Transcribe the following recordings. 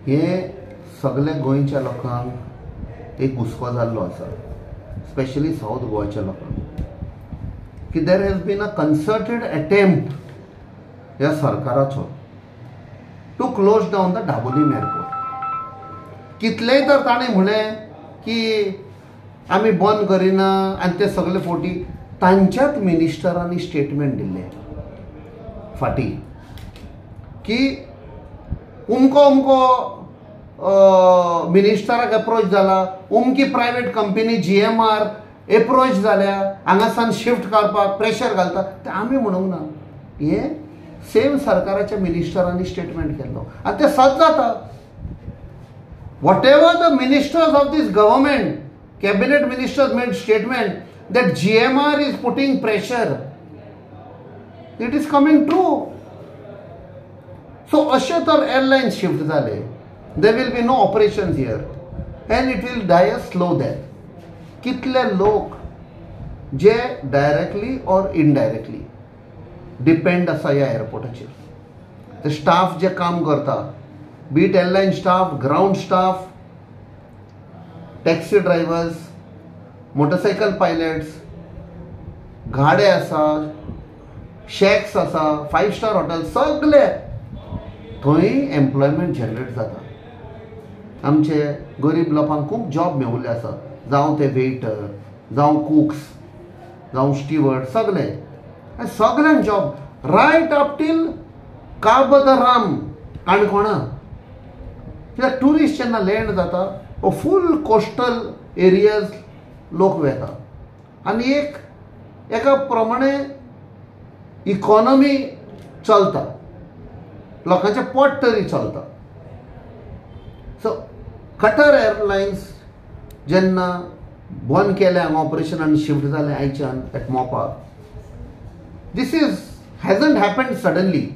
हे सगळे गोंयच्या लोकांक एक हुस्को जाल्लो आसा, स्पेशली सावथ गोवाच्या लोकांक, की there has been a concerted attempt ह्या सरकाराचो to close down the Dabolim airport. कितलेय तर ताणें म्हणलें की आमी बंद करिना आनी ते सगळे फोटी तांच्याच मिनिस्टरांनी स्टेटमेंट दिल्लें फाटीं की उमको उमको मिनिस्टराक एप्रोच जाला, उमकी प्रायवेट कंपनी GMR approach जाल्या, हांगासान शिफ्ट करपाक प्रेशर घालता. तें आमी म्हणूंक ना, हें सेम सरकाराच्या मिनिस्टरांनी स्टेटमेंट केल्लो आनी तें सत जाता. Whatever the ministers of this government, cabinet ministers made statement that GMR is putting pressure, it is coming true. So अशें तर एअरलायन शिफ्ट जाले, there will be no operations here and it will die a slow death. कितले लोक जे directly or indirectly depend आसा ह्या एअरपोर्टाचेर, ते staff जे काम करता, be it airline staff, ground staff, taxi drivers, motorcycle pilots, गाडे आसा, शॅक्स आसा, 5 स्टार हॉटेल, सगळे थंय एम्प्लॉयमेंट जनरेट जाता. आमचे गरीब लोकांक खूब जॉब मेवल्ले आसा, जावं ते वेटर, जावं कुक्स, जावं स्टिवर्ड, सगळे सगळ्यांक job right up till Cabo de Ram काणकोणा. कित्याक ट्युरिस्ट जेन्ना लँड जाता हो फूल कोस्टल एरियाज लोक वेता आनी एक एका प्रमाणे इकॉनॉमी चलता, लोकांचें पोट तरी चलता. सो कटर एअरलायन्स जेन्ना बंद केलें हांगा ऑपरेशन आनी शिफ्ट जालें आयच्यान at Mopa, this is hasn't happened suddenly.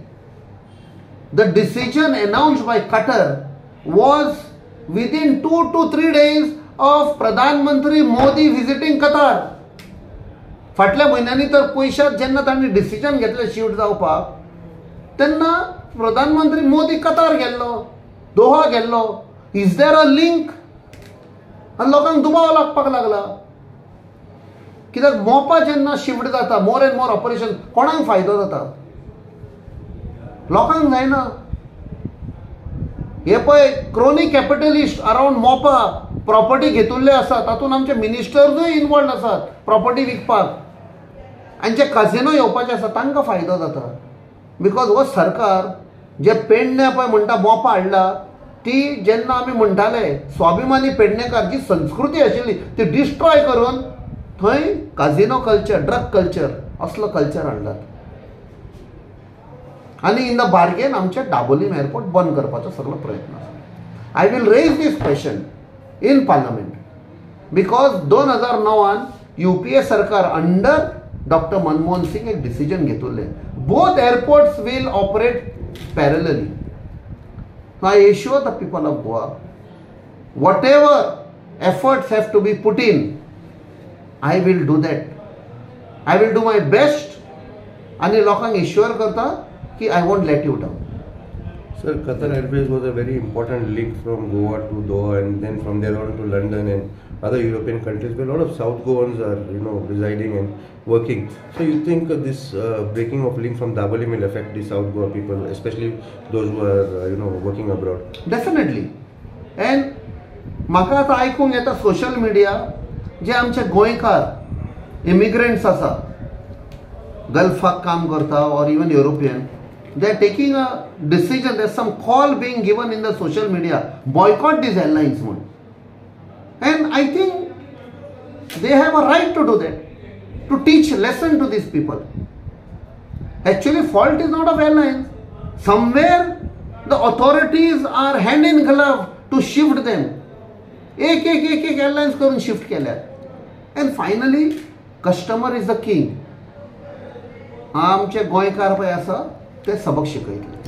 The decision announced by Qatar was within 2 to 3 days of Pradhan Mantri Modi visiting Qatar. फाटल्या म्हयन्यांनी तर पयशात जेन्ना तांणी डिसिजन घेतलें शिफ्ट जावपाक, तेन्ना प्रधानमंत्री मोदी कतार गेल्लो, दोहा गेल्लो. Is there a link? आनी लोकांक दुबाव लागपाक लागला, कित्याक मोपा जेन्ना शिफ्ट जाता मोर एंड मोर ऑपरेशन, कोणाक फायदो जाता? लोकांक जायना. हे पळय crony capitalist around Mopa property घेतिल्ले आसा, तातूंत आमचे मिनिस्टर्सूय इनवॉल्ड आसात प्रॉपर्टी विकपाक, आनी जे काजिनो येवपाचे आसा तांकां फायदो जाता. Because हो सरकार जे पेडण्या पळय म्हणटा मोपा हाडला, ती जेन्ना आमी म्हणटाले स्वाभिमानी पेडणेकार जी संस्कृती आशिल्ली ती डिस्ट्रॉय करून थंय काजिनो कल्चर, ड्रग कल्चर असलो कल्चर हाडलात आनी इन the bargain आमचे डाबोलीम एअरपोर्ट बंद करपाचो सगळो प्रयत्न आसा. I will raise this question in parliament because 2009 UPA सरकार अंडर डॉक्टर मनमोहन सिंग एक डिसिजन घेतिल्लें, both airports will operate parallelly. I assure the people of Goa, whatever efforts have to be put in, I will do that. I will do my best आनी लोकांक assure करता की I won't let you down. Sir, Qatar Airways was a very important link from Goa to Doha and then from there on to London and other European countries where a lot of South Goans are, you know, residing and working. So you think this breaking of link from Dabolim will affect the South Goa people, especially those who are, you know, working abroad? Definitely. And म्हाका आतां आयकूंक येता social media जे आमचे गोंयकार immigrants आसा, गल्फाक काम करता or even European, they are taking a decision. There's some call being given in the social media, boycott these airlines म्हूण. And I think they have a right to do that, to teach lesson to these people. Actually fault is not of airlines. Somewhere the authorities are hand in glove to shift them. एक एक एक एक airlines करून shift केल्यात. And finally customer is the king. आमचे गोंयकार पळय आसा ते सबक शिकयतले.